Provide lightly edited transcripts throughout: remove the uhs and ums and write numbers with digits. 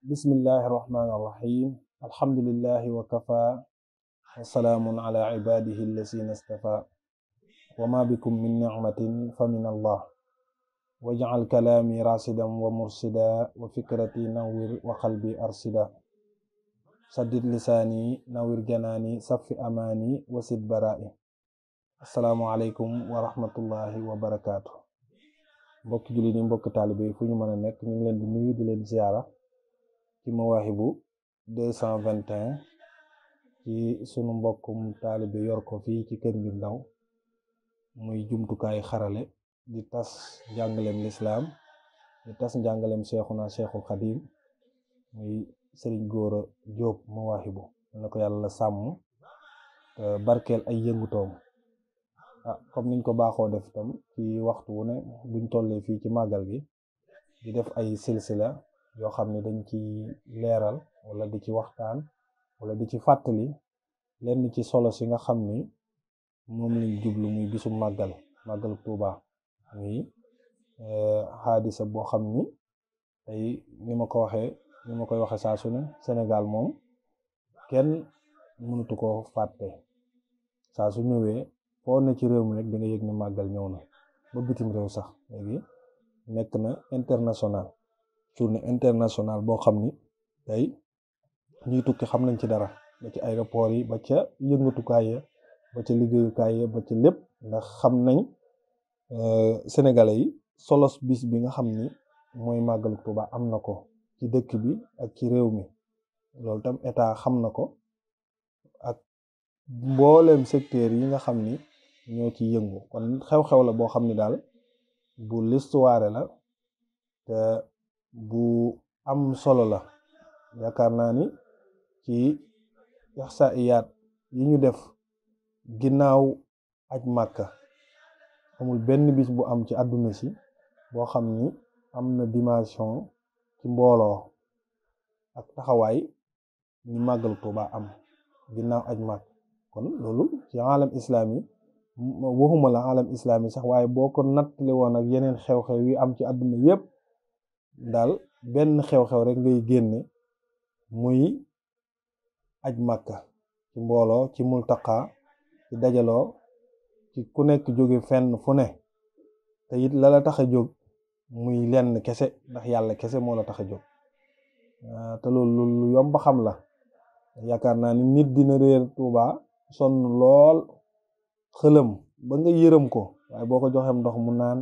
bismillahi irrahmani irrahim alhamdulillahi wa kafa wa salaamun ala ibadihi allazina istafa wa ma bikum min nicmatin fa min allah waj'al kalaami rasidan wa mursida wa fikrati nawwir wa qalbi arsida saddid lisaani nawwir janaani safi amaani wa sid baraa'i. assalaamu aleykum wa rahmatullahi wa barakaatu. mbokki jullit yi, mbokki taalibe yi fu ñu mën a nekk ñu ngi leen di nuyu di leen ziyaara ci Mawaahibu 221 ci sunu mbokkum taalibe yor ko fii ci Kër Mbir Ndaw, muy jumtukaay xarale di tas njàngaleem lislaam, di tas njàngaleem Seexuna Seexul Xadiim, muy Sëriñ Góora Jóob Mawaahibu. na ko yàlla sàmm te barkeel ay yëngutoom. comme niñ ko baaxoo def tam ci waxtu wu ne buñ tollee fii ci màggal gi di def ay silsila yoo xam ne dañ ci leeral wala di ci waxtaan wala di ci fàttali lenn ci solo si nga xam ni moom lañ jublu, muy bisu màggal Tuuba. muy xaadisa boo xam ni tey ni ma koy waxe saa su ne, Sénégal moom kenn mënutu ko fàtte. saa su ñëwee foo ne ci réew mi rek da nga yëg ni màggal ñëw na, ba bitim réew sax léegi nekk na international, tournée internationale boo xam ni tey ñuy tukki xam nañ ci dara, ba ci aéroport yi, ba ca yëngatukaay ya, ba ca liggéeyukaay ya, ba ca lépp, ndax xam nañ sénégalais yi solos bis bi nga xam ni mooy màggalu Tuuba am na ko ci dëkk bi ak ci réew mi. loolu tam état xam na ko ak mbooleem secteur yi nga xam ni ñoo ci yëngu. kon xew-xew la boo xam ni daal bu l'histoire la te bu am solo la. yaakaar naa ni ci ihsaiyaat yi ñu def ginnaaw aj Màkka amul benn bis bu am ci àdduna si boo xam ni am na dimension ci mbooloo ak taxawaay ni màggal Tuuba am ginnaaw aj Màkka. kon loolu ci alam islami, waxuma la alam islami sax, waaye boo ko nattale woon ak yeneen xew-xew yi am ci àdduna yépp daal benn xew-xew rek ngay génne, muy aj Màkka ci mbooloo, ci multaqa, ci dajaloo, ci ku nekk jóge fenn fu ne, te it la tax a jóg muy lenn kese, ndax yàlla kese moo la tax a jóg. te loolu lu yomb xam la. yaakaar naa ni nit dina réer Tuuba sonn lool, xëlëm ba nga yërëm ko, waaye boo ko joxeem ndox mu naan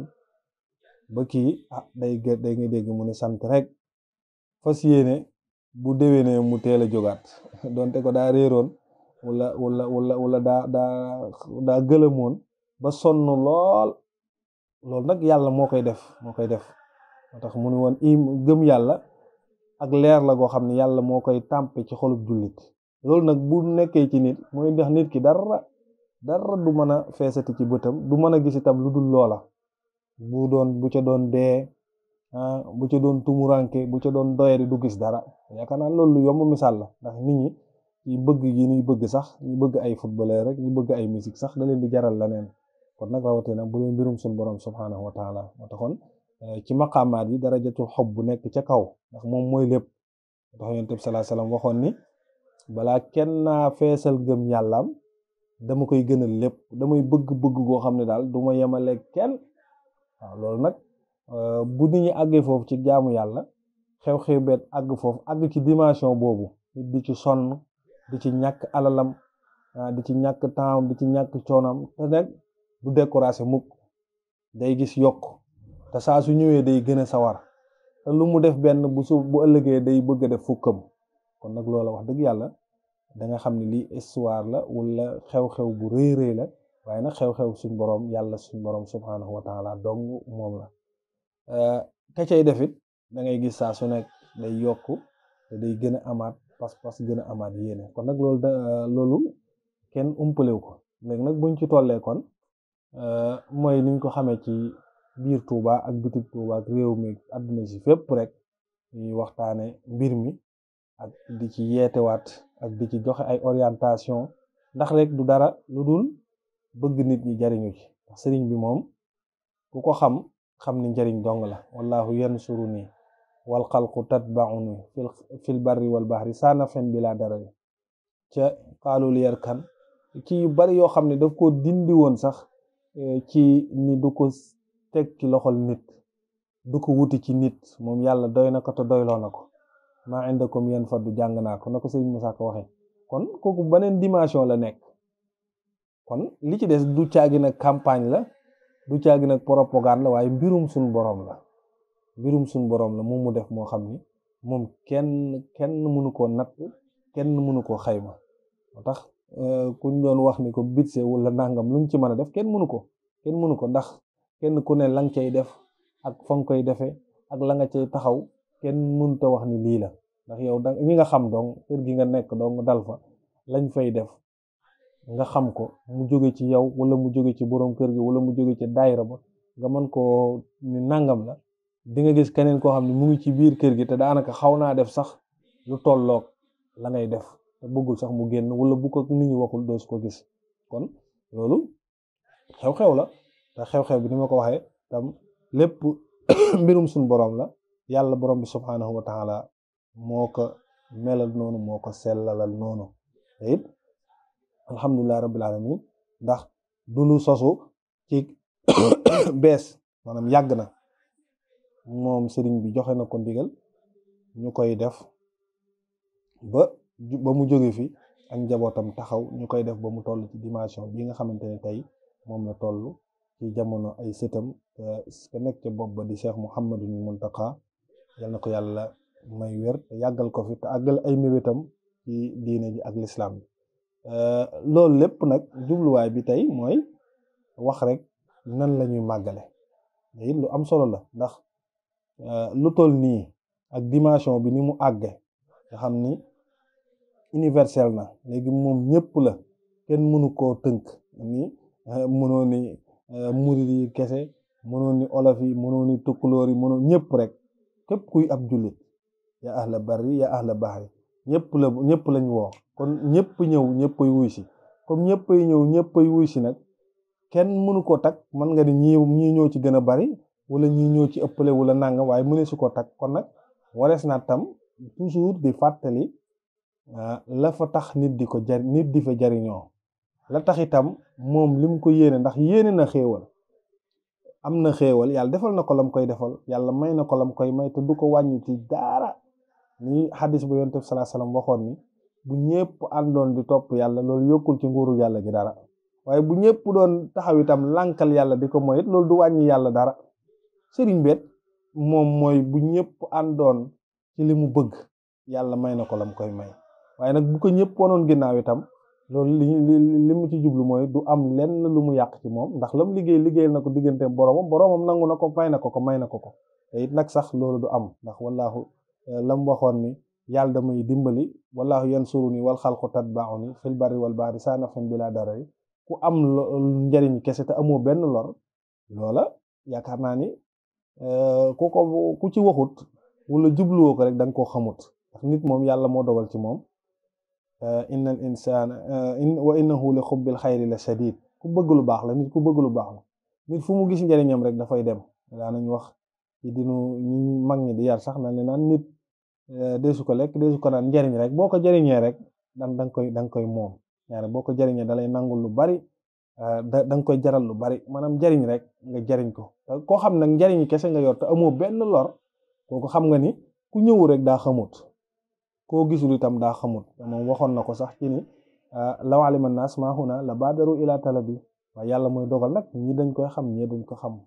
ba kii day nga dégg mu ne sant rek, fas yéene bu déwénee mu teel a jógaat donte ko daa réeroon wala daa gëlëmoon ba sonn lool. loolu nag yàlla moo koy def moo tax mu ne woon gëm yàlla ak leer la goo xam ne yàlla moo koy tàmpe ci xolub jullit. loolu nag bu nekkee ci nit mooy ndax nit ki dara du mën a feesati ci bëtam, du mën a gis itam lu dul loola. bu ca doon dee, bu ca doon tumuranke, bu ca doon doyadi, du gis dara. yaakaar naa loolu lu yomb misaal la, ndax nit ñi ñi bëgg yi ñuy bëgg sax, ñu bëgg ay footballeur rek, ñu bëgg ay musique sax da leen di jaral leneen. kon nag rawatina bu dee mbirum suñu borom subhanahu wa taala. moo taxoon ci maqaamaat yi darajatul xob bu nekk ca kaw, ndax moom mooy lépp. moo tax yonent bi sallallahu alayhi wasallam waxoon ni balaa kenn naa feesal gëm yàllaam dama koy gënal lépp, damay bëgg goo xam ne daal du ma yemale kenn. waaw loolu nag bu nit ñi àggee foofu ci jaamu yàlla, xew-xew beet àgg foofu, àgg ci dimension boobu, nit di ci sonn, di ci ñàkk alalam, di ci ñàkk temps, di ci ñàkk coonam, te nag du découragé mukk, day gis yokk, te saa su ñëwee day gën a sawar, te lu mu def benn bu ëllëgee day bëgg a def fukkam. kon nag loola wax dëgg yàlla da nga xam ne lii histoire la wala xew-xew bu rëy la, waaye nag xew-xew suñ borom yàlla suñ borom subhanahu wa taala dong moom la. ka cay defit da ngay gis saa su nekk day yokk te day gën a amaat pas-pas, gën a amaat yéene. kon nag loolu kenn umpalew ko. léegi nag buñ ci tollee kon mooy niñ ko xamee ci biir Touba ak bitim Touba ak réew mi àdduna si fépp rek ñuy waxtaane mbir mi ak di ci yeetewaat ak di ci joxe ay orientation ndax rek du dara lu dul bëgg nit ñi jariñu ci sëriñ bi moom ku ko xam ni njariñ dong la wallahu yansuruni wal xalqu tatbauni fil barri wal bahri saana fen bi laa dara ca xaalul yarkan ci yu bari yoo xam ne daf ko dindi woon sax ci ni du ko teg ci loxol nit du ko wuti ci nit moom yàlla doy na ko te doyloo na ko maa indakum yan faddu jàng naa ko na ko sëriñ Musaa Ka waxee kon kooku beneen dimension la nekk kon li ci des du caagi nag campagne la du caagi nag propagande la waaye mbirum suñ boroom la moom mu def moo xam ni moom kenn mënu koo natt kenn mënu koo xayma moo tax kuñ doon wax ni ko bitse wala nangam luñ ci mën a def kenn mënu ko ndax kenn ku ne lang cay def ak fa nga koy defee ak la nga cay taxaw kenn mënuta wax ni lii la ndax yow da ñi nga xam dong kër gi nga nekk dong dal fa lañ fay def nga xam ko mu jóge ci yow wala mu jóge ci borom kër gi wala mu jóge ci daayira ba nga mën koo ni nangam la di nga gis keneen koo xam ne mu ngi ci biir kër gi te daanaka xaw naa def sax lu tolloog la ngay def te bëggul sax mu génn wala bu ko nit ñi waxul doo su ko gis kon loolu xew-xew la te xew-xew bi ni ma ko waxee tam lépp mbirum suñ borom la yàlla borom bi subhanahu wa taala moo ko melal noonu moo ko sellalal noonu te it alhamdulillahi rabbil alamin ndax du lu sosu ci bees maanaam yàgg na moom sëriñ bi joxe na ko ndigal ñu koy def ba mu jóge fi ak njabootam taxaw ñu koy def ba mu toll ci dimension bi nga xamante ne tey moom la toll ci jamono ay sëtam te nekk ca bopp ba di Cheikh Mouhamadul Muntaqa yal na ko yàlla may wér te yàggal ko fi te àggal ay mébétam ci diine ji ak lislaam bi loolu lépp nag jubluwaay bi tey mooy wax rek nan la ñuy màggale it lu am solo la ndax lu toll nii ak dimension bi ni mu àgge nga xam ni universel na léegi moom ñëpp la kenn mënu koo tënk ni mënoo ni murid yi kese mënoo ni olof yi mënoo ni tukkulóor yi mënoo ñëpp rek képp kuy ab jullit ya ahla barri ya ahla bahri ñëpp lañ woo kon ñëpp ñëw ñëppay wuy si comme ñëppay ñëw ñëppay wuy si nag kenn mënu ko takk mën nga ni ñii ñoo ci gën a bari wala ñii ñoo ci ëppale wala nangam waaye mëne su ko takk kon nag warees na tam toujours di fàttali la fa tax nit di fa jariñoo la tax itam moom lim ko yéene ndax yéene na xéewal am na xéewal yàlla defal na ko lam koy defal yàlla may na ko lam koy may te du ko wàññi ci dara ni xadis ba yonent bi sallallahu alayhi wasallam waxoon ni bu ñëpp àndoon di topp yàlla loolu yokkul ci nguuru yàlla gi dara waaye bu ñëpp doon taxaw itam lànkal yàlla di ko mooy it loolu du wàññi yàlla dara sëriñ bet moom mooy bu ñëpp àndoon ci li mu bëgg yàlla may na ko lam koy may waaye nag bu ko ñëpp wonoon ginnaaw itam loolu li mu ci jublu mooy du am lenn lu mu yàq ci moom ndax lam liggéeyal na ko diggante boromam nangu na ko fay na ko may na ko te it nag sax loolu du am ndax wallaahu lam waxoon ni yàlla damay dimbali wallaahu yansuruni wal xalqu tatbauni fil barri wal bahri saana fen bi laa dara ku am njariñ kese te amoo benn lor loola yaakaar naa ni ku ci waxut wala jubluwoo ko rek da nga koo xamut ndax nit moom yàlla moo dogal ci moom innal insana wa innahu li xubbil xayri la shadid ku bëgg lu baax la nit ku bëgg lu baax la nit fu mu gis njariñam rek dafay dem daanañ wax ci dinu ñi mag ñi di yar sax na leen naan nit deesu ko lekk deesu ko naan njariñ rek boo ko jariñee rek danga koy moom ñaare boo ko jariñee dalay nangul lu bari danga koy jaral lu bari maanaam njariñ rek nga jariñ ko koo xam nag njariñ kese nga yor te amoo benn lor kooku xam nga ni ku ñëwu rek daa xamut koo gisul itam daa xamut moom waxoon na ko sax ci ni law alima naas maa huna la baadaru ila talabi waaye yàlla mooy dogal nag ñi dañ koy xam ñi duñ ko xam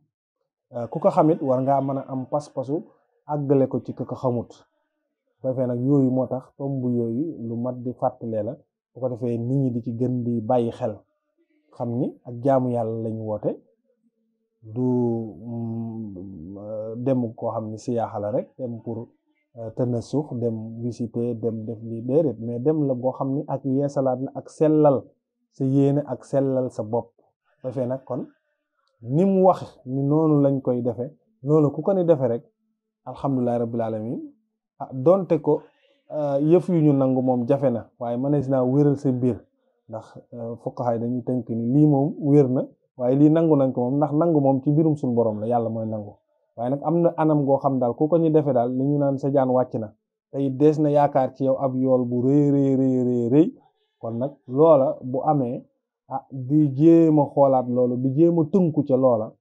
ku ko xamit war ngaa mën a am pas-pasu àggale ko ci ku ko xamut bu ko defee nag yooyu moo tax tomb yooyu lu mat di fàttalee la bu ko defee nit ñi di ci gën di bàyyi xel xam ni ak jaamu yàlla lañu woote du dem koo xam ni siyaaxa la rek dem pour tëna suux dem visiter dem def lii déedéet mais dem la boo xam ni ak yeesalaat la ak sellal sa yéene ak sellal sa bopp defee nag kon ni mu wax ni noonu lañ koy defee noonu ku ko ni defee rek alhamdulillahi rabbil alamin donte ko yëf yu ñu nangu moom jafe na waaye mënees naa wéral sa mbir ndax fuqaha dañuy tënk ni lii moom wér na waaye lii nangu nañ ko moom ndax nangu moom ci mbirum suñu borom la yàlla mooy nangu waaye nag am na anam goo xam daal ku ko ñu defee daal li ñu naan sa jaan wàcc na te it dees na yaakaar ci yow ab yool bu rëy kon nag loola bu amee di jéem a xoolaat loolu di jéem a tënku ca loola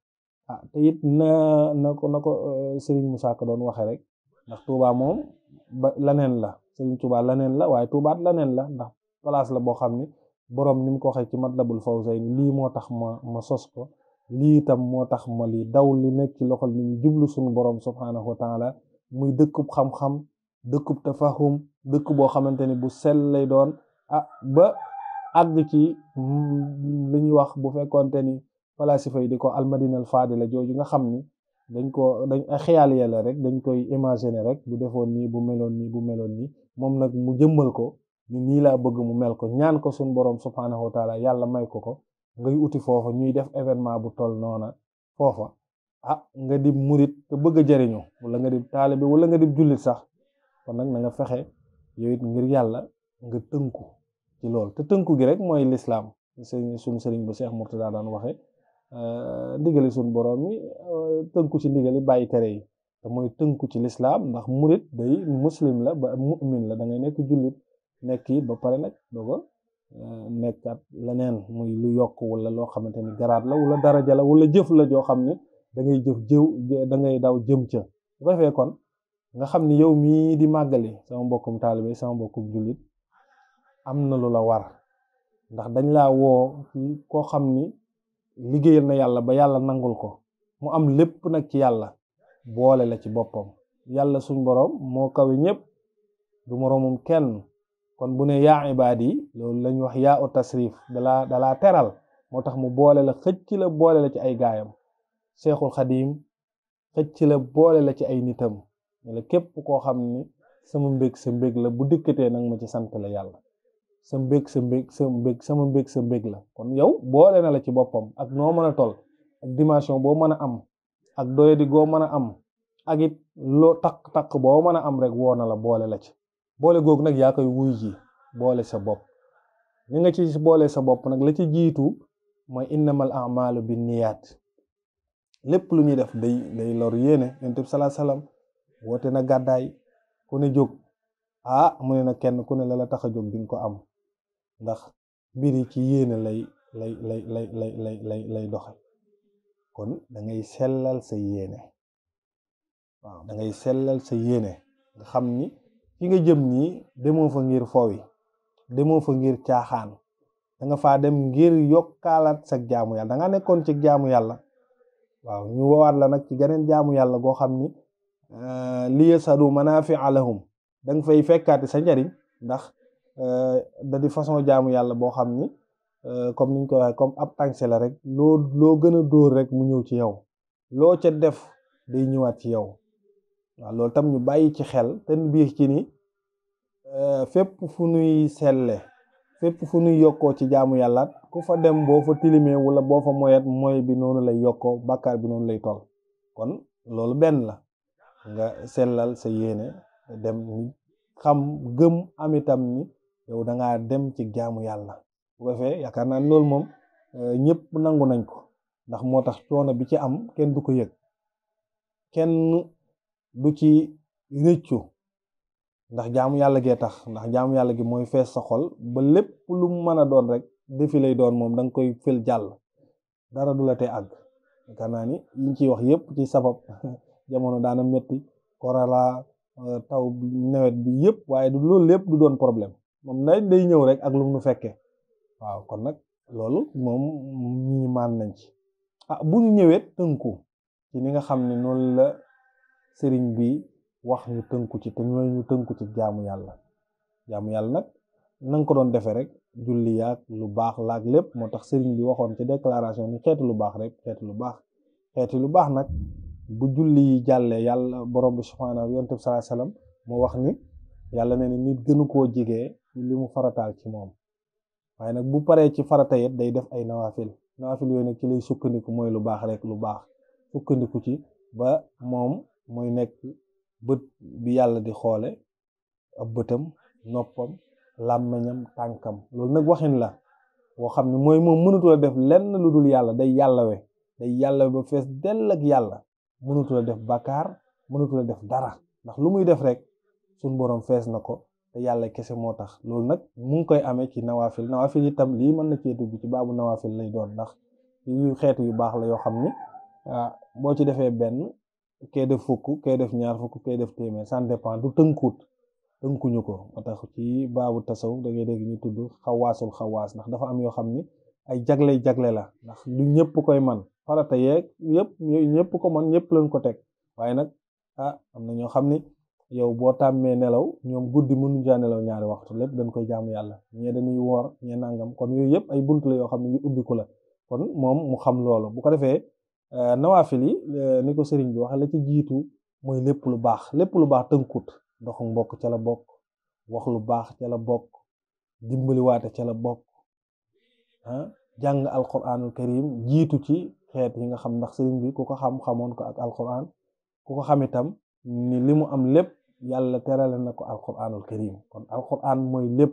te it na ko Serigne Moussa Ka doon waxee rek ndax Touba moom ba laneen la Serigne Touba laneen la waaye Toubaat laneen la ndax place la boo xam ni borom ni mu ko waxee ci Matlabul Fawzayni lii moo tax ma sos ko lii itam moo tax ma lii daw li nekk ci loxol nit ñi jublu suñu borom subhanahu wa taala muy dëkkub xam-xam dëkkub tafahum dëkk boo xamante ni bu sell lay doon ba àgg ci li ñuy wax bu fekkoonte ni falasifa yi di ko almadinal fadila jooju nga xam ni dañ ay xiyal yàlla rek dañ koy imaginer rek bu defoon nii bu meloon nii moom nag mu jëmmal ko ni nii laa bëgg mu mel ko ñaan ko suñ borom subhanahu wa taala yàlla may ko ngay uti foofa ñuy def événement bu toll noona foofa nga di murit te bëgg a jariñu wala nga di taalibe wala nga di jullit sax kon nag na nga fexe yow it ngir yàlla nga tënku ci loolu te tënku gi rek mooy lislaam suñu sëriñ bu Cheikh Mourtada daan waxe ndigali suñu borom mi tënku ci ndigali bàyyi tere yi te mooy tënku ci lislaam ndax murit day muslim la ba mu'min la da ngay nekk jullit nekk it ba pare nag dooga nekkat leneen muy lu yokk wala loo xamante ni garaat la wala daraja la wala jëf la joo xam ne da ngay da ngay daw jëm ca bu ko defee kon nga xam ni yow mii di màggali sama mbokkum taalibe sama mbokkum jullit am na lu la war ndax dañ laa woo ci koo xam ni liggéeyal na yàlla ba yàlla nangul ko mu am lépp nag ci yàlla boole la ci boppam yàlla suñ borom moo kawe ñëpp du moroomum kenn kon bu ne yaa ibaadi loolu lañ wax yaa u tasrif dalaa teral moo tax mu boole la xëcc la boole la ci ay gaayam Seexul Xadiim xëcc la boole la ci ay nitam la képp koo xam ni sama mbég sa mbég la bu dikkatee nag ma ci sant la yàlla sama mbég sa mbég la kon yow boole na la ci boppam ak noo mën a toll ak dimension boo mën a am ak doyadi goo mën a am ak it loo takk boo mën a am rek woo na la boole la ci boole googu nag yaa koy wuy ji boole sa bopp ni nga ci boole sa bopp nag la ci jiitu mooy innamal a'malu binniyaat lépp lu ñuy def day lor yéene yonent bi sallallahu alayhi wasallam woote na gàddaay ku ne jóg mu ne na kenn ku ne la tax a jóg di nga ko am ndax mbir yi ci yéene lay doxe kon da ngay sellal sa yéene waaw da ngay sellal sa yéene nga xam ni fi nga jëm nii demoo fa ngir foowi demoo fa ngir caaxaan da nga faa dem ngir yokkaalaat sa jaamu yàlla da nga nekkoon ci jaamu yàlla waaw ñu woowaat la nag ci geneen jaamu yàlla goo xam ni liyasadu manafi'a lahum da nga fay fekkaati sa njariñ ndax da di façon jaamu yàlla boo xam ni comme niñ ko waxee comme ab tànse la rek loo gën a dóor rek mu ñëw ci yow loo ca def day ñëwaat ci yow waaw loolu tam ñu bàyyi ci xel te biir ci ni fépp fu nuy selle fépp fu nuy yokkoo ci jaamu yàlla ku fa dem boo fa tilimee wala boo fa moyet mooy bi noonu lay yokkoo bàkkaar bi noonu lay toll kon loolu benn la nga sellal sa yéene dem ni xam gëm am itam ni yow da ngaa dem ci jaamu yàlla bu ko fee yaakaar naa loolu moom ñëpp nangu nañ ko ndax moo tax coono bi ci am kenn du ko yëg kenn du ci rëccu ndax jaamu yàlla gee tax ndax jaamu yàlla gi mooy fees sa xol ba lépp lu mu mën a doon rek defi lay doon moom da nga koy fël jàll dara du la tee àgg yaakaar naa ni yiñ ciy wax yëpp ci sabab jamono daana metti korala taw bi nawet bi yëpp waaye du loolu lépp du doon problème moom day ñëw rek ak lu mu nu fekkee waaw kon nag loolu moom ñi maan nañ ci bu ñu ñëwee tënku ci ni nga xam ne noonu la sëriñ bi wax ñu tënku ci te ñooy ñu tënku ci jaamu yàlla nag na nga ko doon defee rek julli yaag lu baax laag lépp moo tax sëriñ bi waxoon ci déclaration ni xeetu lu baax rek xeetu lu baax nag bu julli yi jàllee yàlla borom bi subhaanahu yonent bi sallallahu alayhi wasallam moo wax ni yàlla nee na nit gënu koo jigee li mu farataal ci moom waaye nag bu paree ci farata yit day def ay nawafil yooyu nag ci lay sukkandiku mooy lu baax rek lu baax sukkandiku ci ba moom mooy nekk bët bi yàlla di xoole ab bëtam, noppam, làmmeñam, tànkam. loolu nag waxin la boo xam ne mooy moom mënutu la def lenn lu dul yàlla, day yàllawe ba fees dell ak yàlla, mënutu la def bàkkaar, mënutu la def dara, ndax lu muy def rek suñ boroom fees na ko te yàlla kese moo tax. loolu nag mu ngi koy amee ci nawaafil itam lii mën na cee dugg ci baabu nawaafil lay doon, ndax yu xeetu yu baax la yoo xam ni boo ci defee benn kee def fukk, kee def ñaar fukk, kee def téeméer, ça dépend, du tënkuñu ko. moo tax ci baabu tasawuf da ngay dégg ñu tudd xawaasul xawaas, ndax dafa am yoo xam ni ay jagle la, ndax du ñëpp koy man, farata yeeg yëpp ñëpp ko man, ñëpp lañ ko teg. waaye nag am na ñoo xam ni yow boo tàmmee nelaw, ñoom guddi mënuñu jaa nelaw ñaari waxtu, lépp dañ koy jaamu yàlla, ñee dañuy woor, ñee nangam. kon yooyu yëpp ay bunt la yoo xam ne yu ubbi ko la. kon moom mu xam loolu, bu ko defee nawaafil yi ni ko sëriñ bi wax, la ci jiitu mooy lépp lu baax tënkut. doxu mbokk ca la bokk, wax lu baax ca la bokk, dimbaliwaate ca la bokk, jàng alquranul karim jiitu ci xeet yi nga xam, ndax sëriñ bi ku ko xamoon ko ak alquran, ku ko xam itam ni li mu am lépp yàlla terale na ko alquranul karim. kon alquran mooy lépp,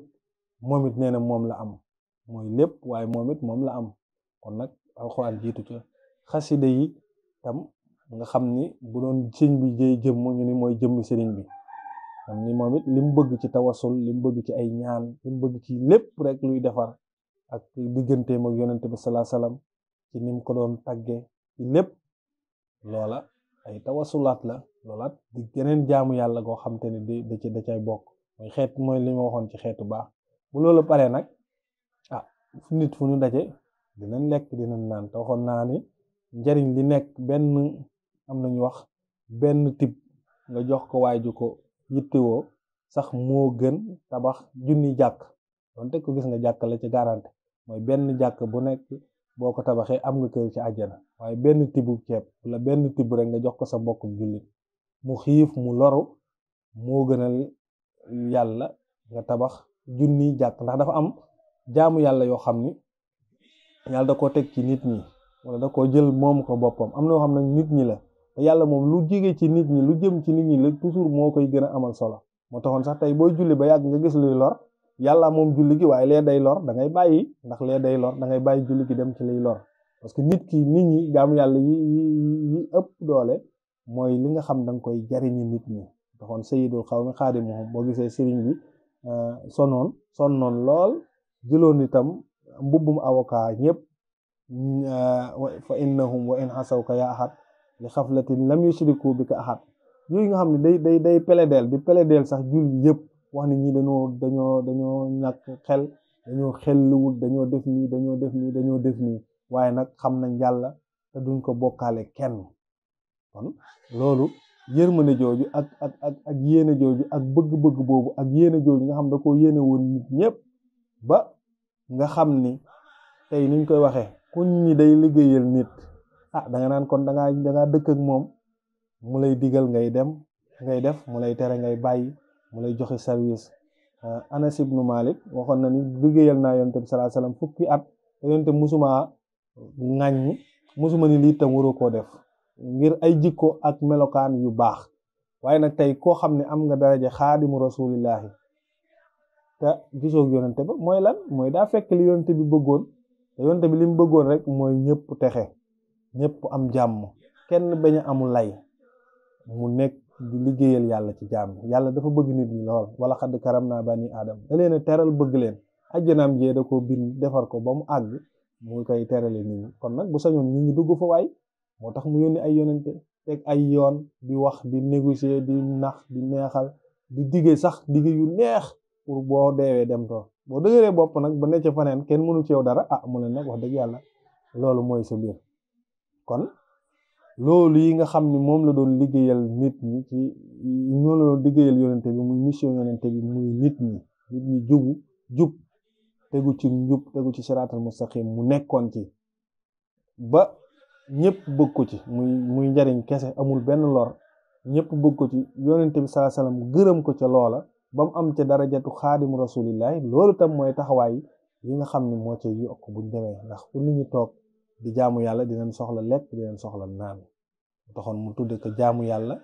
moom it nee na moom la am, mooy lépp, waaye moom it moom la am. kon nag alquran jiitu ci xasida yi tam nga xam ni bu doon sëriñ bi jëy jëmm ñu ni mooy jëmmi sëriñ bi, xam ni moom it li mu bëgg ci tawasul, li mu bëgg ci ay ñaan, li mu bëgg ci lépp rek luy defar ak digganteem ak yonente bi salaa salaam, ci ni mu ko doon tagge ci lépp, loola ay tawasulaat la. loolaat di geneen jaamu yàlla goo xam te ne da cay bokk, mooy li ma waxoon ci xeetu baax. bu loolu paree nag nit fu ñu daje dinañ lekk, dinañ naan. te waxoon naa ni njariñ li nekk benn, am nañu wax benn tib nga jox ko waay ju ko yittewoo sax moo gën tabax junni jàkk. donte ko gis nga jàkk la ci garanti, mooy benn jàkk bu nekk boo ko tabaxee am nga kër ci àjjana. waaye benn tibu ceeb wala benn tibb rek nga jox ko sa mbokkum jullit, mu xiif mu loru, moo gënal yàlla nga tabax junni jàkk. ndax dafa am jaamu yàlla yoo xam ni yàlla da koo teg ci nit ñi, wala da koo jël moom ko boppam. am na yoo xam nag nit ñi la, te yàlla moom lu jege ci nit ñi, lu jëm ci nit ñi la toujours moo koy gën a amal solo. moo taxoon sax tey booy julli ba yàgg nga gis luy lor, yàlla moom julli gi, waaye lee day lor, da ngay bàyyi, ndax lee day lor, da ngay bàyyi julli gi dem ci liy lor. parce que nit ñi jaamu yàlla yi ëpp doole mooy li nga xam da nga koy jariñi nit ñi. taxoon sayyidul xawmi xaadimuhum, boo gisee sëriñ bi sonnoon lool, jëloon itam mbubbum avocat ñëpp, fa innahum wa in xasawka ya ahad li xaflatin lam yushriku bika ahad. yooyu nga xam ne day peledeel sax julli yëpp, wax ni ñi dañoo ñàkk xel, dañoo xelluwul, dañoo def nii waaye nag xam nañ yàlla te duñ ko bokkaale kenn. kon loolu yërmande jooju ak yéene jooju ak bëgg-bëgg boobu ak yéene jooju nga xam da ko yéene woon nit ñëpp, ba nga xam ni tey niñ koy waxee kuñ ñi day liggéeyal nit, da nga naan kon da ngaa dëkk ak moom, mu lay digal ngay dem ngay def, mu lay tere ngay bàyyi, mu lay joxe service. Anas ibnu Malik waxoon na ni liggéeyal naa yonent bi sallallahu alayhi wasallam fukki at, te yonent musuma ŋàññ, musuma ni lii tam waroo koo def, ngir ay jikko ak melokaan yu baax. waaye nag tey koo xam ne am nga daraja xaadimu rasulillahi te gisoog yonent ba, mooy lan? mooy daa fekk li yonent bi bëggoon, te yonent bi li mu bëggoon rek mooy ñëpp texe, ñëpp am jàmm, kenn bañ a amul lay, mu nekk di liggéeyal yàlla ci jàmm. yàlla dafa bëgg nit ñi lool, wala xadd karam naa bani aadam, da leen a teral bëgg leen, ajjanaam jee da ko bind defar ko ba mu àgg, mu koy terale nit ñi. kon nag bu sañoon nit ñi dugg fa waay, moo tax mu yónni ay yonente, teg ay yoon, di wax, di négocier, di nax, di neexal, di dige sax dige yu neex pour boo deewee dem toog. boo dëgëree bopp nag ba necc faneen kenn mënu ci yow dara, mu ne nag wax dëgg yàlla loolu mooy sa biir. kon loolu yi nga xam ni moom la doon liggéeyal nit ñi ci noonu la doon liggéeyal yonente bi, muy mission yonente bi, muy nit ñi jub tegu ci njub, tegu ci siraatal mustaqim, mu nekkoon ci ba ñëpp bëgg ko ci, muy njariñ kese, amul benn lor, ñëpp bëgg ko ci. yonente bi sallallahu alayhi wasallam gërëm ko ca loola ba mu am ca darajatu xaadimu rasulillahi. loolu tam mooy taxawaay yi nga xam ne moo ca yokk buñ demee, ndax fu nit ñi toog di jaamu yàlla dinañ soxla lekk, dinañ soxla naan. taxoon mu tudde ko jaamu yàlla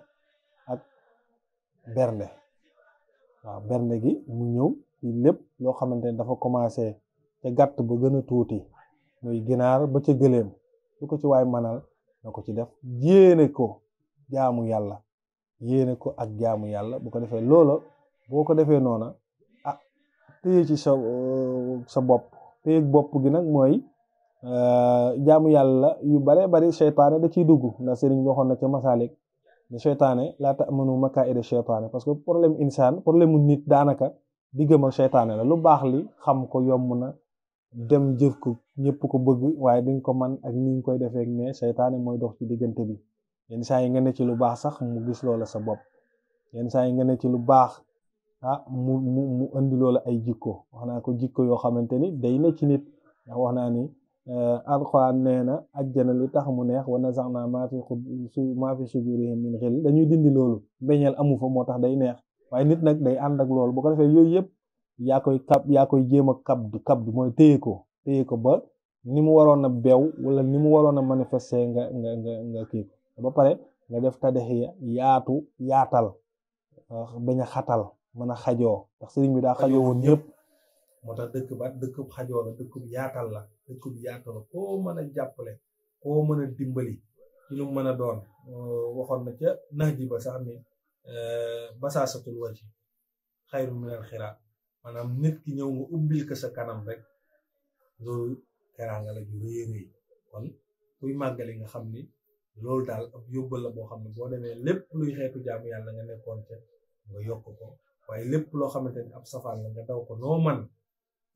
ak bernde. waaw bernde gi mu ñëw ci lépp loo xamante ne dafa commencé ca gàtt ba gën a tuuti muy ginaar ba ca gëléem lu ko ci waay manal na ko ci def yéene ko jaamu yàlla yéene ko ak jaamu yàlla bu ko defee loola boo ko defee noona ah téye ci sa bopp téye bopp gi nag mooy jaamu yàlla yu bare bari seytaane da ciy dugg ndax sëriñ waxoon na ca masaalik ne seytaane laa ta'manu makaa'ida seytaane parce que problème mu nit daanaka diggam ak seytaane la lu baax li xam ko yomb na dem jëf ko ñëpp ko bëgg waaye di nga ko man ak ni nga koy defee ne seytaane mooy dox ci diggante bi yenn saa yi nga ne ci lu baax sax mu gis loola sa bopp yenn saa yi nga ne ci lu baax mu indi loola ay jikko wax naa ko jikko yoo xamante ni day ne ci nit ndax wax naa ni alxuraan nee na ajjana li tax mu neex wa nazaxnaa maa fi sudurihim min xill dañuy dindi loolu mbeñeel amu fa moo tax day neex waaye nit nag day ànd ak loolu bu ko defee yooyu yëpp yaa koy jéem a kabdu mooy téye ko ba ni mu waroon a beew wala ni mu waroon a manifester nga kii ba pare nga def tadaxiya yaatal bañ a xatal mën a xajoo ndax sëriñ bi daa xajoo woon ñëpp moo tax dëkk xajoo la dëkk bu yaatal la koo mën a jàppale koo mën a dimbali ci lu mën a doon waxoon na ca nax ji ba sax ni basaasatul wajhi xayru minal xiraa maanaam nit ki ñëw nga ubbil ko sa kanam rek loolu teraanga la ju rëy kon kuy màggali nga xam ni loolu daal ab yóbbal la boo xam ne boo demee lépp luy xeetu jaamu yàlla nga nekkoon ca nga yokk ko waaye lépp loo xamante ni ab safaan la nga daw ko noo man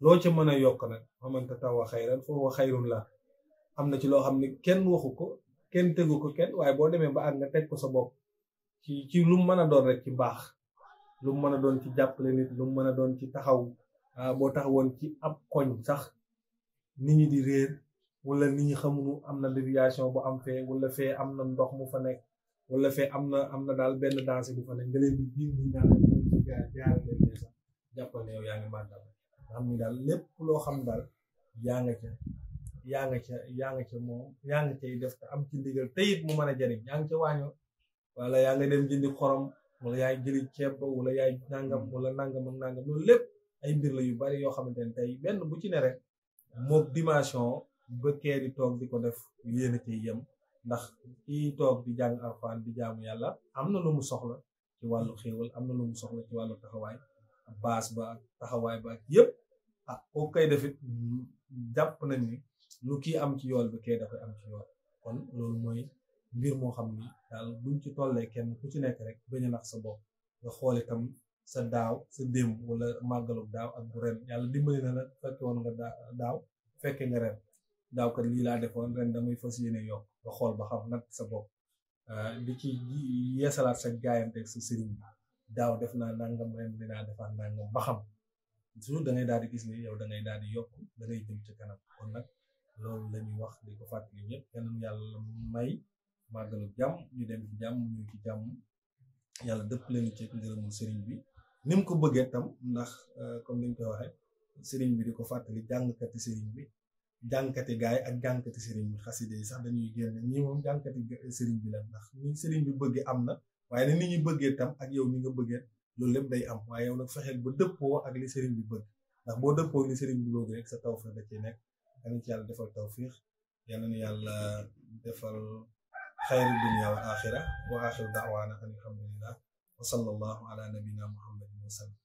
loo ca mën a yokk nag xamante tawa xayran foofu xayrun la am na ci loo xam ne kenn waxu ko kenn tegu ko kenn waaye boo demee ba ak nga teg ko sa bopp ci lu mu mën a doon rek ci baax lu mu mën a doon ci jàppale nit lu mu mën a doon ci taxaw boo taxawoon ci ab koñ sax nit ñi di réer wala nit ñi xamuñu am na déviation bu am fee wala fee am na ndox mu fa nekk wala fee am na daal benn danse bu fa nekk nga leen di di naan jaar leen ne sax jàppal ne yow yaa ngi màggal nga xam ni daal lépp loo xam daal yaa nga ca moom yaa nga cay def te am ci ndigal te it mu mën a jëriñ yaa ngi ca waañoo wala yaa nga dem jëndi xorom wala yaay jëli ceeb wala yaay nangam wala nangam ak nangam loolu lépp ay mbir la yu bari yoo xamante ne tey benn bu ci ne rek mook dimension ba kee di toog di ko def yéen a ciy yem ndax kii toog di jàng alxuraan di jaamu yàlla am na lu mu soxla ci wàllu xéewal am na lu mu soxla ci wàllu taxawaay baas ba ak taxawaay ba ak yëpp koo koy defit jàpp nañ ni lu kii am ci yool bi kee dafay am ci yool kon loolu mooy mbir moo xam ni daal buñ ci tollee kenn ku ci nekk rek bañ a nax sa bopp nga xool itam sa daaw sa démb wala màggalug daaw ak bu ren yàlla dimbali na la fekke woon nga daaw fekke nga ren daaw kat lii laa defoon ren damay fas yéene yokk nga xool ba xam nag sa bopp di ci yeesalaat sa jaayanteeg sa sëriñ bi daaw def naa nangam ren dinaa defaat nangam ba xam toujours da ngay daal di gis ni yow da ngay daal di yokk da ngay jëm ci kanam kon nag loolu la ñuy wax di ko fàttali ñëpp yal na yàlla may màggalu jàmm ñu dem ci jàmm ñu ci jàmm yàlla dëpp leen ci ngërëmul sëriñ bi ni mu ko bëggee tam ndax comme ni ñu koy waxee sëriñ bi di ko fàttali jàngkati sëriñ bi jàngkati gaay ak jàngkati sëriñ bi xaside yi sax dañuy génn ñii moom jàngkati sëriñ bi la ndax ni sëriñ bi bëggee am na waaye nag nit ñi bëggee tam ak yow ni nga bëggee loolu lépp day am waaye yow nag fexeel ba dëppoo ak li sëriñ bi bëgg ndax boo dëppoo li sëriñ bi bëgg rek sa tawfiix da ci nekk yal na ci yàlla defal tawfiix yal na yàlla defal xayru dunya wal axira wa axiru da'waana alhamdulillah wa sallallahu ala nabina muhammadin wa sallam